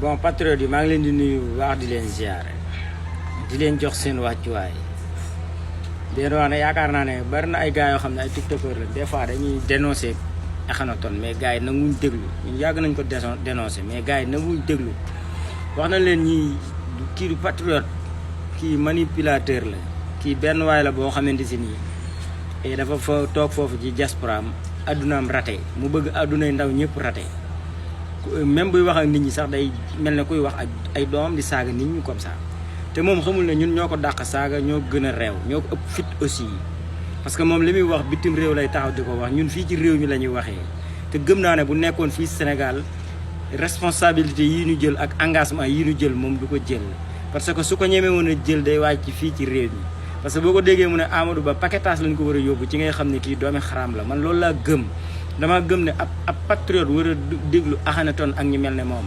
bon patriote yi maa ngi leen di nuyu bu baax di leen ziare di leen jox seen wàccuwaay di leen wax ne yaakaar naa ne bari na ay gars yoo xam ne ay tiktokeur la des fois dañuy dénoncer Akhenaton mais gars yi nanguwuñ déglu ñun yàgg nañ ko dénoncer mais gars yi nanguwuñ déglu wax na leen ñi kii du patriote kii manipulateur la kii benn waay la boo xamante si nii et dafa fa toog foofu ci diaspora am addunaam raté mu bëgg addunay ndaw ñëpp raté même buy wax ak nit ñi sax day mel ne kuy wax ak ay doomam di saaga nit ñi comme ça te moom xamul ne ñun ñoo ko dàq saaga ñoo gën a réew ñoo ko ëpp fit aussi parce que moom li muy wax bitim réew lay taxaw di ko wax ñun fii ci réew mi la ñuy waxee te gëm naa ne bu nekkoon fii Sénégal responsabilité yi ñu jël ak engagement yi ñu jël moom du ko jël parce que su ko ñemee woon a jël day wàcc fii ci réew mi parce que boo ko déggee mu ne Amadou Ba paquetage lañ ko war a yóbbu ci ngay xam ne kii doomi xaraam la man loolu laa gëm dama gëm ne ab patriote war a déglu Akhenaton ak ñi mel ne moom